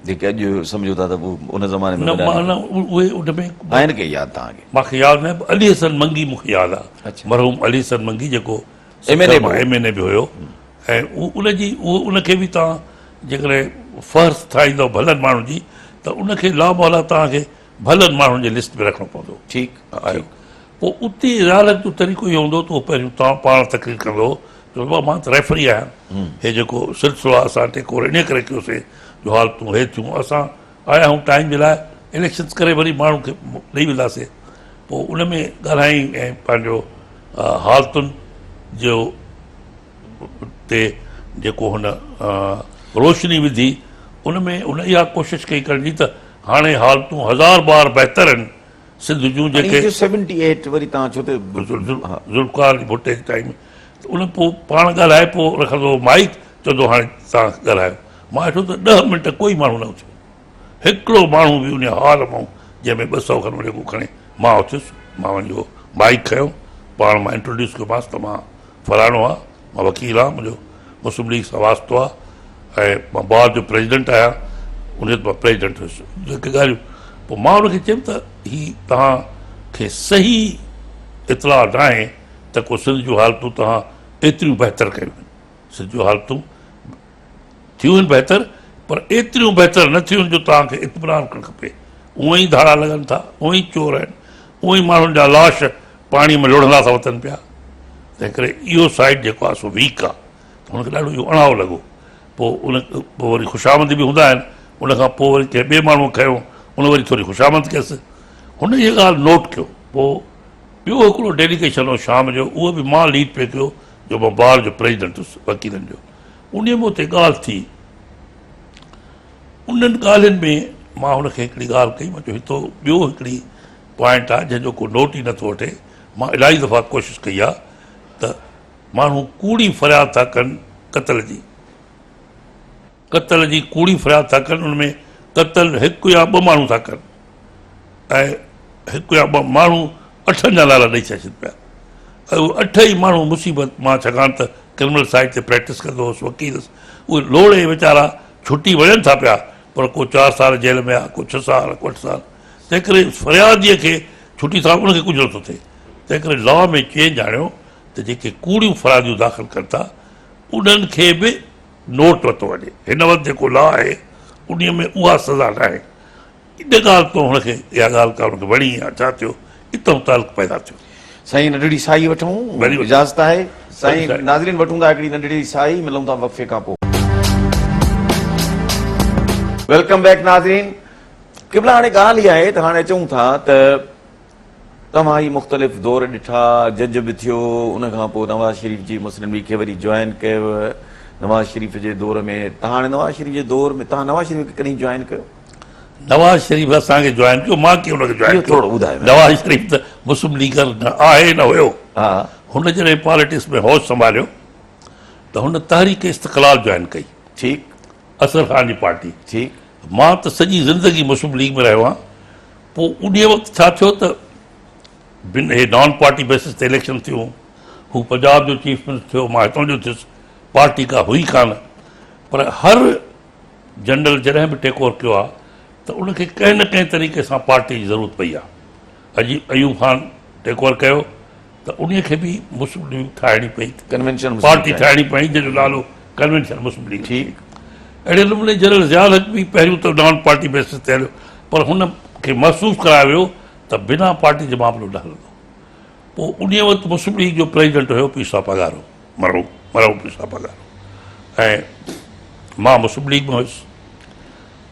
جيڪي اڄ سمجهو ٿا ته ان زماني ۾ نه مان نه اهي ان ۾ آهن ڪي ياد توهان کي؟ مان کي ياد نه علي حسن منگي مون کي ياد آهي مرحوم علي حسن منگي جيڪو ايم اين اي ايم اين اي به هيو ۽ ان جي ان کي به توهان جيڪڏهن فهرست ٺاهيندو ڀلن ماڻهن جي ته ان کي لا مولا توهان کي ڀلن ماڻهن جي لسٽ ۾ رکڻو پوندو. ٺيڪ آيو پوء اتي رياضت جو طريقو اهو هوندو هو ته اهو پهريون توهان پاڻ تقرير ڪندو هو چوندو بابا مان ته ريفري آهيان هي جيڪو سلسلو آهي اسان ٽيڪ اوور انهيء ڪري ڪيوسي جو حالتون هي ٿيون اسان آيا آهيون ٽائيم جي لاء اليڪشنس ڪري وري ماڻهن کي ڏئي وينداسي پوء ان ۾ ڳالهائين ۽ پنهنجو حالتن جو تي جيڪو هن روشني وڌي ان ۾ هن اها ڪوشش ڪئي ڪرڻ جي ته هاڻي حالتون هزار بار بهتر آهن سنڌ جون جيڪي هاڻي سيونٽي ايٽ وري تان ڇو ته ذوالفقار علي ڀٽي جي ٽائيم ته ان پوء پاڻ ڳالهائي پوء رکندو هو مائيڪ چوندو هاڻي تان ڳالهايو مان ڏٺو ته 10 منٽ ڪوئي ماڻهو نه اٿيو هڪڙو ماڻهو به ان هال مان جنهن ۾ 200 کن جيڪو کڻي مان اٿيس مان وڃي اهو مائيڪ کنيو پاڻ مان انٽروڊيوس ڪيومانس ته مان فلاڻو آهيان، مان وڪيل آهيان، منهنجو مسلم ليگ سان واسطو آهي ۽ مان بار جو پريزيڊنٽ آهيان، انهيء مان پريزيڊنٽ هيس. جيڪي ڳالهيون پوء مان ان کي چيم ته هي توهان کي صحيح اطلاع ناهي ته ڪو سنڌ جون حالتون توهان ايتريون بهتر ڪيون آهن. سنڌ جون حالتون ٿيون آهن بهتر پر ايتريون بهتر نه ٿيون آهن جو توهان کي اطمينان ڪرڻ کپي. اونئن ئي ڌاڙا لڳن ٿا، اونئن ئي چور آهن، اونئن ئي ماڻهن جا لاش پاڻي ۾ لڙهندا ٿا وتن پيا، تنهن ڪري اهو سائيڊ جيڪو آهي سو ويڪ آهي ته هن کي ڏاڍو اهو اڻائو لڳو. پوء ان پوء وري خوشامد به هوندا آهن، ان کان پوء وري ڪنهن ٻئي ماڻهوء کنيو، ان وري ٿوري خوشامد ڪيس. هن اها ڳالهه نوٽ ڪيو. پوء ٻيو هڪڙو ڊيليگيشن هو شام جو، اهو به مان ليڊ پئي ڪيو جو مان بار جو پريزيڊنٽ هيس وڪيلن جو. انهيء ۾ اتي ڳالهه ٿي. انهن ڳالهين ۾ مان هن کي هڪڙي ڳالهه ڪئي، مان چيو هتو ٻيو هڪڙي پوائنٽ آهي جنهن جو ڪو نوٽ ئي نٿو وٺي. مان الاهي دفعا ڪوشش ڪئي آهي ته ماڻهو ڪوڙي فرياد ٿا ڪن قتل جي قتل جي ڪوڙي فرياد ٿا ڪن ان ۾ قتل هڪ يا ٻه ماڻهو ٿا ڪن ۽ هڪ يا ٻه ماڻهو اٺن جا نالا ڏئي ڇڏين پيا ۽ اهي اٺ ئي ماڻهو مصيبت مان ڇاڪاڻ ته ڪرمنل سائيڊ تي پريڪٽس ڪندو هوس وڪيل هوس اهي لوڙي ويچارا ڇٽي وڃن ٿا پيا پر ڪو چار سال جيل ۾ آهي ڪو ڇهه سال ڪو اٺ سال تنهنڪري فرياديء کي ڇٽي ٿا ان کي ڪجهه نٿو ٿئي تنهنڪري لا ۾ چينج آڻيو ته جيڪي ڪوڙيون فرياديون داخل ڪن ٿا انهن کي به نوٽ ورتو وڃي هن وقت جيڪو لا آهي انهي ۾ اها سزا ناهي ان ڳالهه تون هن کي اها ڳالهه ڪا هن کي وڻي يا ڇا ٿيو اتان تعلق پيدا ٿيو. سائين ننڍڙي ساهي وٺون اجازت آهي سائين ناظرين وٺون ٿا هڪڙي ننڍڙي ساهي ملون ٿا وقفي کان پوء. Welcome back ناظرين. قبلا هاڻي ڳالهه اها آهي ته هاڻي اچون ٿا ته توهان هي مختلف دور ڏٺا، جج به ٿيو، ان کان پوء نواز شريف جي مسلم ليگ کي وري جوائن ڪيو، نواز شريف جي دور ۾ ته هاڻي نواز شريف جي دور ۾ توهان نواز شريف کي ڪڏهن جوائن ڪيو؟ نواز شريف اسان کي جوائن ڪيو، مان ڪيئن ان کي جوائن ڪيو؟ ٿورو ٻڌايو. نواز شريف ته مسلم ليگر نه آهي نه هيو. هن جڏهن پاليٽڪس ۾ هوش سنڀاليو ته هن تحريڪ استقلال جوائن ڪئي. ٺيڪ. اصغر خان جي پارٽي. ٺيڪ. مان ته سڄي زندگي مسلم ليگ ۾ رهيو آهيان. پوء انهيء وقت ڇا ٿيو ته بن هي نان پارٽي بيسس تي اليڪشن ٿيون، هو پنجاب جو چيف منسٽر ٿيو، مان هتان جو ٿيس، پارٽي ڪا هئي ڪانه، پر هر جنرل جڏهن به ٽيڪ اوور ڪيو آهي ته ان کي ڪنهن نه ڪنهن طريقي سان پارٽي جي ضرورت پئي آهي. اڄ ايوب خان ٽيڪ اوور ڪيو ته انهيء کي به مسلم ليگ ٺاهڻي پئي، ڪنوينشن پارٽي ٺاهڻي پئي جنهن جو نالو ڪنوينشن مسلم ليگ. ٺيڪ. اهڙي نموني جنرل ضياء الحق به پهريون ته نان پارٽي بيسس تي هليو پر هن کي محسوس ڪرايو ويو ته بنا پارٽي جي معاملو نه هلندو. پوء انهيء وقت مسلم ليگ جو پريزيڊنٽ هيو پير صاحب پاڳارو، مرحوم مرحوم پير صاحب پاڳارو ۽ مان مسلم ليگ ۾ هيس.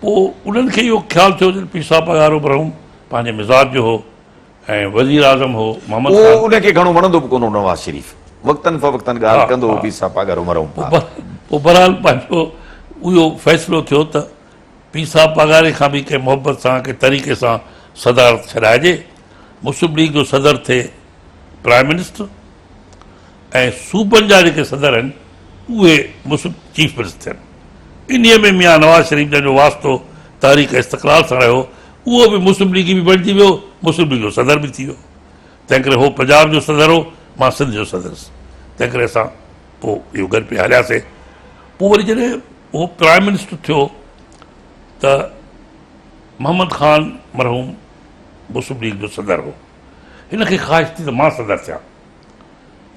پوء انهن کي اهو خيال ٿيو ته پير صاحب پاڳارو مرحوم پنهنجي مزاج جو هو ۽ وزير اعظم هو محمد خان. اهو ان کي گهڻو وڻندو به ڪونه هو نواز شريف وقتن فوقتن ڳالهه ڪندو هو پير صاحب پاڳارو مرحوم. پوء بهرحال پنهنجو اهو فيصلو ٿيو ته پير صاحب پاڳاري کان به ڪنهن محبت سان ڪنهن طريقي سان صدارت ڇڏائجي، مسلم ليگ جو صدر ٿئي پرائم منسٽر ۽ صوبن جا جيڪي صدر آهن اهي مسلم چيف منسٽر ٿين. انهيء ۾ ميان نواز شريف جنهن جو واسطو تحريڪ استقلال سان رهيو اهو به مسلم ليگي به بڻجي ويو، مسلم ليگ جو صدر به ٿي ويو. تنهنڪري هو پنجاب جو صدر هو، مان سنڌ جو صدر هيس. تنهنڪري اسان پوء اهو گڏ پئي هلياسين. پوء وري جڏهن هو پرائم منسٽر ٿيو ته محمد خان مرحوم مسلم ليگ جو صدر هو. هن کي خواهش ٿي ته مان صدر ٿيان.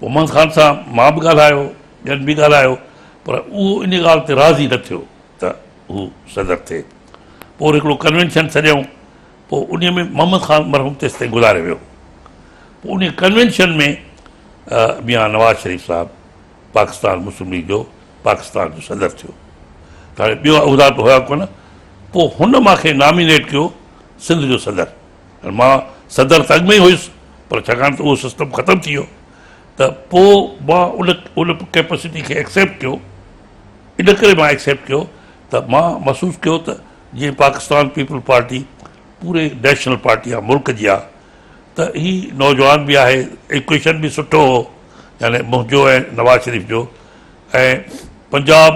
پوء محمد خان سان مان به ڳالهايو، ٻين به ڳالهايو، پر اهو ان ڳالهه تي راضي نه ٿيو ته هو صدر ٿئي. پوء وري هڪڙو ڪنوينشن سڏيائون، پوء انهيء ۾ محمد خان مرحوم تيستائين گذاري ويو. پوء انهيء ڪنوينشن ۾ ميان نواز شريف صاحب پاڪستان مسلم ليگ جو پاڪستان جو صدر ٿيو. ته هاڻي ٻيو عهدا ته هيا ڪونه. پوء هن مان کي نامينيٽ ڪيو سنڌ جو صدر. مان صدر ته اڳ ۾ ئي هيس پر ڇاڪاڻ ته اهو سسٽم ختم ٿي ويو ته پوء مان ان ان ڪيپسٽي کي ايڪسيپٽ ڪيو. ان ڪري مان ايڪسيپٽ ڪيو ته مان محسوس ڪيو ته جيئن پاڪستان پيپلز پارٽي پوري نيشنل پارٽي آ ملڪ جي آ ته هي نوجوان به آهي ايڪويشن به سٺو هو يعني منهنجو ۽ نواز شريف جو ۽ پنجاب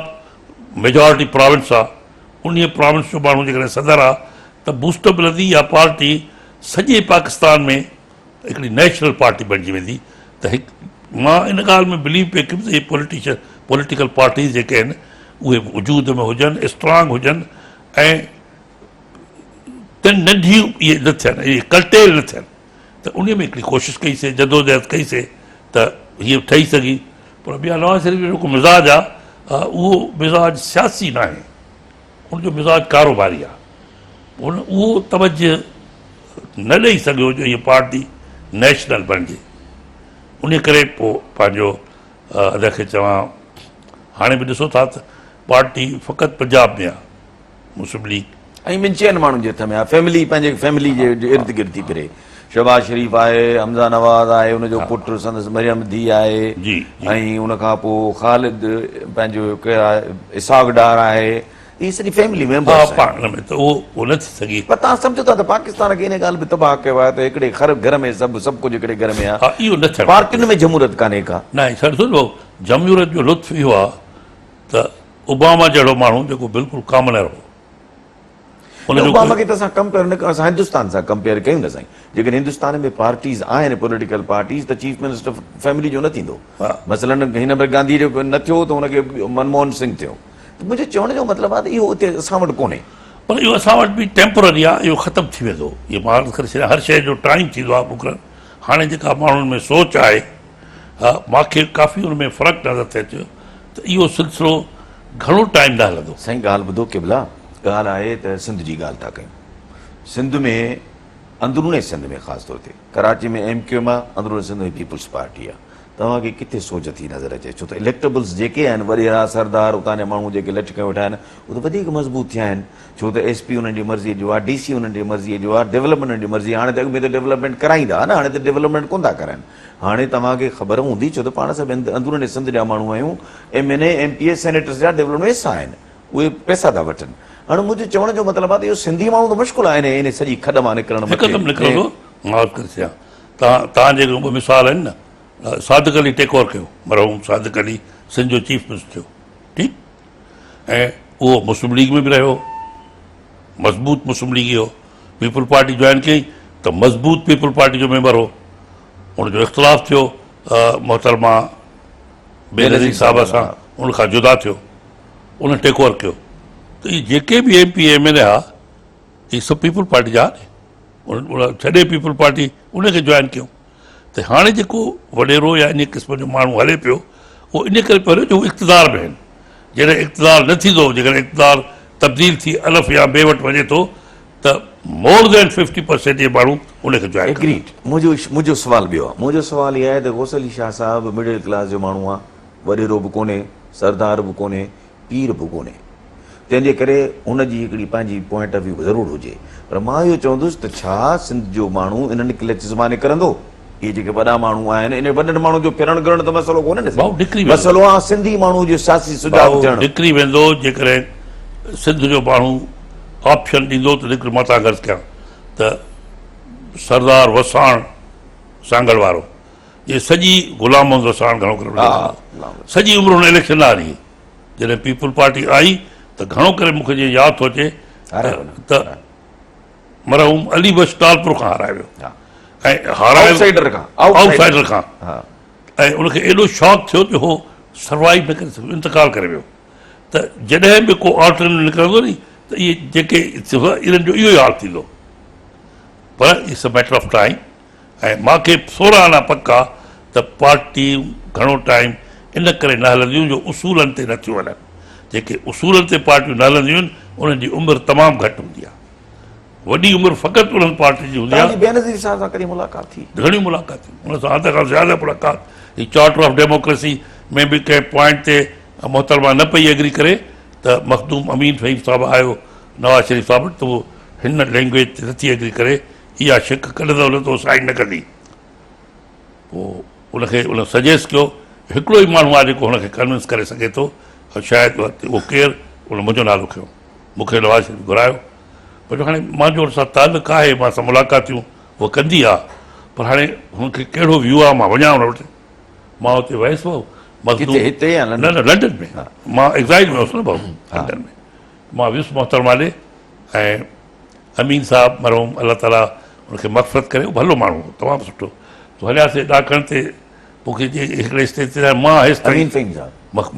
ميجارٽي پراونس آ انهي پراونس جو ماڻهو جيڪڏهن صدر آ ته بوسٽ ملندي اها پارٽي سڄي پاڪستان ۾ هڪڙي نيشنل پارٽي بڻجي ويندي ته هڪ مان ان ڳالهه ۾ بليو پئي ڪيم ته اهي پوليٽيشن پوليٽيڪل پارٽيز جيڪي آهن اهي وجود ۾ هجن اسٽرانگ هجن ۽ تن ننڍيون اهي نه ٿين اهي ڪلٽيل نه ٿين ته ان ۾ هڪڙي ڪوشش ڪئي سي جدوجهد ڪئي سي ته هيء ٺهي سگهي پر ميان نواز شريف جو جيڪو مزاج آهي اهو مزاج سياسي ناهي ان جو مزاج ڪاروباري آهي هن اهو توجه نه ڏئي سگهيو جو هيء پارٽي نيشنل بڻجي. انهيء ڪري پوء پنهنجو ادا کي چوان هاڻي به ڏسو ٿا ته پارٽي فقط پنجاب ۾ آهي مسلم ليگ. ۽ ٻن چئن ماڻهن جي هٿ ۾ آهي. فيملي پنهنجي فيملي جي ارد گرد ٿي ڦري. شهباز شريف آهي، حمزه نواز آهي، ان جو پٽ سندس مريم ڌيء آهي ۽ ان کان پوء خالد پنهنجو اسحاق ڊار آهي. هي سڄي فيملي ميمبرس آهن. پاڻ ۾ ته اهو نه ٿي سگهي. پر توهان سمجهو ٿا ته پاڪستان کي ان ڳالهه به تباهه ڪيو آهي ته هڪڙي خر گهر ۾ سڀ سڀ ڪجهه هڪڙي گهر ۾ آهي. ها اهو نه ٿيڻ کپي. پارٽين ۾ جمهوريت ڪانهي ڪا. نه سر ڏسو ڀائو جمهوريت جو لطف اهو آهي ته اوباما جهڙو ماڻهو جيڪو بلڪل ڪامنر هو ان جو اوباما کي ته اسان ڪمپيئر نه ڪيون اسان هندستان سان ڪمپيئر ڪيون نه سائين جيڪڏهن هندستان ۾ پارٽيز آهن پوليٽيڪل پارٽيز ته چيف منسٽر فيملي جو نه ٿيندو مثلا هن ڀيري گانڌي جو نه ٿيو ته هن کي منموهن سنگهه ٿيو ته منهنجي چوڻ جو مطلب آهي ته اهو اتي اسان وٽ ڪونهي. پر اهو اسان وٽ به ٽيمپرري آهي اهو ختم ٿي ويندو. اهو مان عرض ڪري ڇڏيان هر شيء جو ٽائيم ٿيندو آهي مقرر. هاڻي جيڪا ماڻهن ۾ سوچ آهي ها مان کي ڪافي ان ۾ فرق نظر ٿي اچي ته اهو سلسلو گهڻو ٽائيم نه هلندو. سائين ڳالهه ٻڌو قبلا ڳالهه آهي ته سنڌ جي ڳالهه ٿا ڪيون سنڌ ۾ اندروني سنڌ ۾ خاص طور تي ڪراچي ۾ ايم ڪيو ايم آهي اندروني سنڌ ۾ پيپلز پارٽي آهي. توهان کي ڪٿي سوچ ٿي نظر اچي؟ ڇو ته اليڪٽبلز جيڪي آهن، وڏيرا، سردار، اتان جا ماڻهو جيڪي لٺ کنيو ويٺا آهن، اهي ته وڌيڪ مضبوط ٿيا آهن. ڇو ته ايس پي انهن جي مرضيء جو آهي، ڊي سي انهن جي مرضيء جو آهي، ڊولپمينٽ انهن جي مرضي آهي. هاڻي ته اڳ ۾ ته ڊولپمينٽ ڪرائيندا ها نه، هاڻي ته ڊولپمينٽ ڪونه ٿا ڪرائن. هاڻي توهان کي خبر هوندي، ڇو ته پاڻ سڀ اندرون سنڌ جا ماڻهو آهيون، M N A, M P A, senators جا ڊولپمينٽ حصا آهن. اهي پئسا ٿا وٺن. هاڻي منهنجو چوڻ جو مطلب آهي ته اهو سنڌي ماڻهو ته مشڪل آهي انهي سڄي کڏ مان نڪرڻ مٿي. هڪدم نڪرندو. معاف ڪري ڇڏيان. توهان توهان جيڪي ٻه مثال آهن نه صادق علي ٽيڪ اوور ڪيو مرحوم صادق علي سنڌ جو چيف منسٽر ٿيو ٺيڪ ۽ اهو مسلم ليگ ۾ به رهيو مضبوط مسلم ليگي هو پيپلز پارٽي جوائن ڪئي ته مضبوط پيپلز پارٽي جو ميمبر هو ان جو اختلاف ٿيو محترمه بينظير صاحب سان ان کان جدا ٿيو ان ٽيڪ اوور ڪيو ته اهي جيڪي به M P M L A ها اهي سڀ پيپلز پارٽي جا ها ڇڏي پيپلز پارٽي ان کي جوائن ڪيو ته هاڻي جيڪو وڏيرو يا ان قسم جو ماڻهو هلي پيو اهو ان ڪري پيو هلي جو هو اقتدار ۾ آهن جڏهن اقتدار نه ٿيندو جيڪڏهن اقتدار تبديل ٿي الف يا بي وٽ وڃي ٿو ته مور دين ففٽي پرسينٽ اهي ماڻهو ان کي جوائن ڪندا. ايگريڊ. منهنجو منهنجو سوال ٻيو آهي. منهنجو سوال اهو آهي ته غوث علي شاهه صاحب مڊل ڪلاس جو ماڻهو آهي، وڏيرو به ڪونهي، سردار به ڪونهي، پير به ڪونهي. تنهن جي ڪري هن جي هڪڙي پنهنجي پوائنٽ آف ويو ضرور هجي. پر مان اهو چوندس ته ڇا سنڌ جو ماڻهو انهن ڪلچز مان نڪرندو؟ اهي جيڪي وڏا ماڻهو آهن، انهن وڏن ماڻهن جو ڦرڻ گهرڻ ته مسئلو ڪونهي نه ڀائو سائين. نڪري ويندو. مسئلو آهي سنڌي ماڻهو جو سياسي سجاڳ ڀائو ٿيڻ. نڪري ويندو جيڪڏهن سنڌ جو ماڻهو آپشن ڏيندو ته نڪر مان تان غرض ڪيان ته سردار وساڻ سانگهڙ وارو جي سڄي غلام محمد وساڻ گهڻو ڪري سڄي عمر هن اليڪشن نه هاري جڏهن پيپلز پارٽي آئي ته گهڻو ڪري مونکي جيئن ياد ٿو اچي ته مرحوم علي بخش ٽالپر کان هارائي ويو ۽ هارائي آئوٽ سائيڊر کان ۽ ان کي ايڏو شاڪ ٿيو جو هو سروائيو نه ڪري سگهيو انتقال ڪري ويو ته جڏهن به ڪو آلٽرنيٽو نڪرندو ني ته اهي جيڪي انهن جو اهو ئي حال ٿيندو پر it's a matter of time ۽ مان کي 16 آنا پڪ آ ته پارٽيون گهڻو ٽائيم ان ڪري نه هلنديون جو اصولن تي نه ٿيون هلن جيڪي اصولن تي پارٽيون نه هلنديون آهن انهن جي عمر تمام گهٽ هوندي آ وڏي عمر فقط انهن پارٽين جي هوندي آ. توهان جي بينظير صاحب سان ڪڏهن ملاقات ٿي؟ گهڻيون ملاقاتيون ان سان حد کان زياده ملاقات هي چارٽر آف ڊيموڪريسي ۾ به ڪنهن پوائنٽ تي محترمه نه پئي ايگري ڪري ته مخدوم امين فهيم صاحب آيو نواز شريف صاحب وٽ ته هو هن لينگويج تي نٿي ايگري ڪري اها شق ڪڍندو نه ته هو سائن نه ڪندي پوء ان کي ان سجيسٽ ڪيو هڪڙو ئي ماڻهو آهي جيڪو هن کي ڪنوينس ڪري سگهي ٿو ۽ شايد اهو ڪير ان منهنجو نالو کنيو مون کي نواز شريف گهرايو پر هاڻي منهنجو ان سان تعلق آهي مان سان ملاقاتيون هو ڪندي آ پر هاڻي هن کي ڪهڙو ويو آ مان وڃان ان وٽ مان اتي ويس ڀائو مخدوم هتي يا لنڊن نه نه لنڊن ۾ مان ايگزائل ۾ هوس نه ڀائو لنڊن ۾ مان ويس محترمه ڏي ۽ امين صاحب مرحوم الله تعالي ان کي مغفرت ڪري ڀلو ماڻهو هو تمام سٺو تو هلياسي ڏاڪڻ تي مون کي جي هڪڙي اسٽيج تي مان هيس امين فهيم صاحب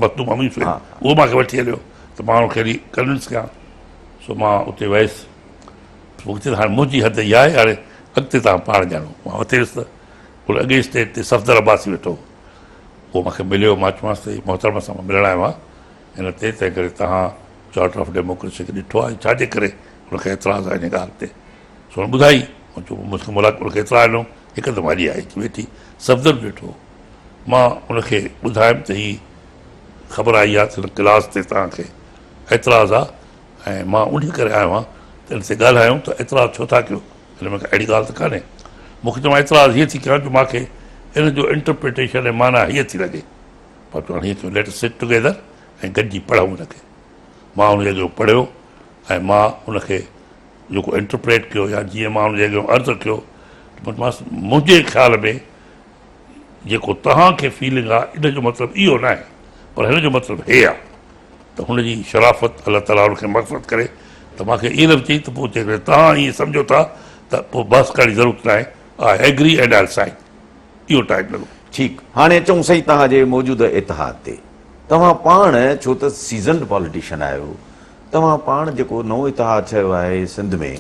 مخدوم امين فهيم اهو مان کي وٺي هليو ته مان ان کي هلي ڪنوينس ڪيان سو مان اتي ويس مون کي چيو هاڻي منهنجي حد اها آهي هاڻي اڳتي توهان پاڻ ڄاڻو مان اتي ويس ته ان اڳئين اسٽيج تي صفدر عباسي ويٺو هو اهو مان کي مليو مان چيومانس ته محترمه سان مان ملڻ آيو آهيان ان تي تنهن ڪري توهان چارٽر آف ڊيموڪريسي کي ڏٺو آهي ڇا جي ڪري ان کي اعتراض آهي ان ڳالهه تي سو هن ٻڌائي مون چيو مون کي ملاقات ان کي اطلاع ڏنو هڪدم هلي آئي اچي ويٺي صفدر به ويٺو هو مان ان کي ٻڌايم ته هي خبر آئي آهي ته هن ڪلاس تي توهان کي اعتراض آهي ۽ مان انهي ڪري آيو آهيان ته ان تي ڳالهايون ته اعتراض ڇو ٿا ڪيو هن ۾ ڪا اهڙي ڳالهه ته ڪانهي مون کي چيو مان اعتراض هيئن ٿي ڪيان جو مان کي ان جو انٽرپريٽيشن ۽ معنيٰ هيئن ٿي لڳي پر چوڻ هيئن ٿيو ليٽ اس سٽ ٽوگيدر ۽ گڏجي پڙهون ان کي مان ان جي اڳيان پڙهيو ۽ مان ان کي جيڪو انٽرپريٽ ڪيو يا جيئن مان ان جي اڳيان عرض رکيو ته منهنجي خيال ۾ جيڪو توهان کي فيلنگ آهي ان جو مطلب اهو ناهي پر هن جو مطلب هي آهي ته هن جي شرافت الله تعاليٰ هن کي مغفرت ڪري ته مان کي ائين لفظ چئي ته پوء جيڪڏهن توهان ائين سمجهو ٿا ته پوء بحث ڪرڻ جي ضرورت ناهي I agree and I sign اهو ٽائيم لڳو. ٺيڪ هاڻي اچون سائين توهان جي موجوده اتحاد تي توهان پاڻ ڇو ته سيزنڊ پاليٽيشن آهيو توهان پاڻ جيڪو نئون اتحاد ٺهيو آهي سنڌ ۾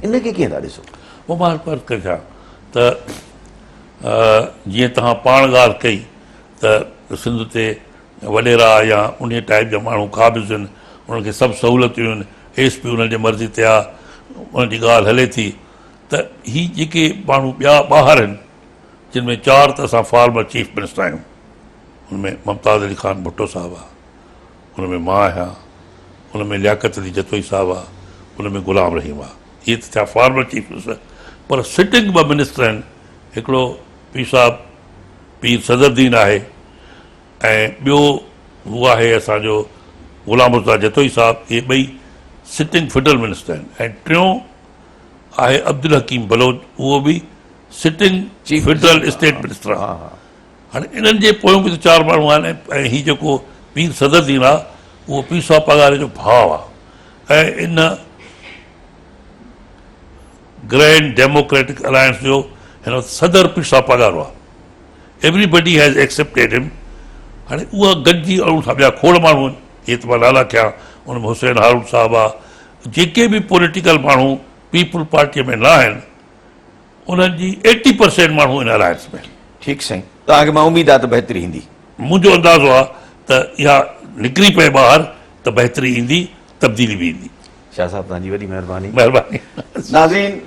ان کي ڪيئن ٿا ڏسو؟ پوء مان عرض ڪري ڇڏيان ته جيئن توهان پاڻ ڳالهه ڪئي ته سنڌ تي وڏيرا يا انهيء ٽائيپ جا ماڻهو قابض آهن، انهن کي سڀ سهولتيون آهن، ايس پي انهن جي مرضي تي آهي، انهن جي ڳالهه هلي ٿي ته هي جيڪي ماڻهو ٻيا ٻاهر آهن جن ۾ چار ته اسان فارمر چيف منسٽر آهيون. ان ۾ ممتاز علي خان ڀٽو صاحب آ، ان ۾ مان آهيان، ان ۾ لياقت علي جتوئي صاحب آ، ان ۾ غلام رحيم آ. اهي ته ٿيا فارمر چيف منسٽر، پر سٽنگ ٻه منسٽر آهن، هڪڙو پير صاحب پير صدر الدين آهي ۽ ٻيو هو آهي اسان جو غلام مرتضيٰ جتوئي صاحب، اهي ٻئي سٽنگ فيڊرل منسٽر آهن ۽ ٽيون آهي عبدالحڪيم بلوچ، اهو به سٽنگ فيڊرل اسٽيٽ منسٽر آهي. هاڻي انهن جي پويون به ته چار ماڻهو آهن ۽ هي جيڪو پير صدر الدين آهي اهو پير صاحب پاڳاري جو ڀاء آهي ۽ ان گرينڊ ڊيموڪريٽڪ الائنس جو هن وقت صدر پير صاحب پاڳارو آهي. Everybody has accepted him. هاڻي اها گڏجي ان سان ٻيا کوڙ ماڻهو آهن، اهي ته مان نالا کنيا، ان ۾ حسين هارون صاحب آهي، جيڪي به پوليٽيڪل ماڻهو پيپلز پارٽيء ۾ نه آهن انهن جي ايٽي پرسينٽ ماڻهو ان الائنس ۾ آهن. ٺيڪ سائين توهان کي مان اميد آهي ته بهتري ايندي. منهنجو اندازو آهي ته اها نڪري پئي ٻاهر ته بهتري ايندي، تبديلي به ايندي. شاهه صاحب توهان جي وڏي مهرباني. مهرباني. ناظرين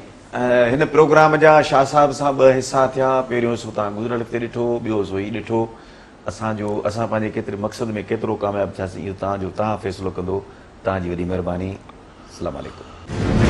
هن پروگرام جا شاهه صاحب سان ٻه حصا ٿيا، پهريون حصو توهان گذريل هفتي ڏٺو، ٻيو حصو هي ڏٺو. اسان جو اسان پنهنجي ڪيتري مقصد ۾ ڪيترو ڪامياب ٿياسين اهو توهان جو توهان فيصلو ڪندو. توهان جي وڏي مهرباني. السلام عليڪم.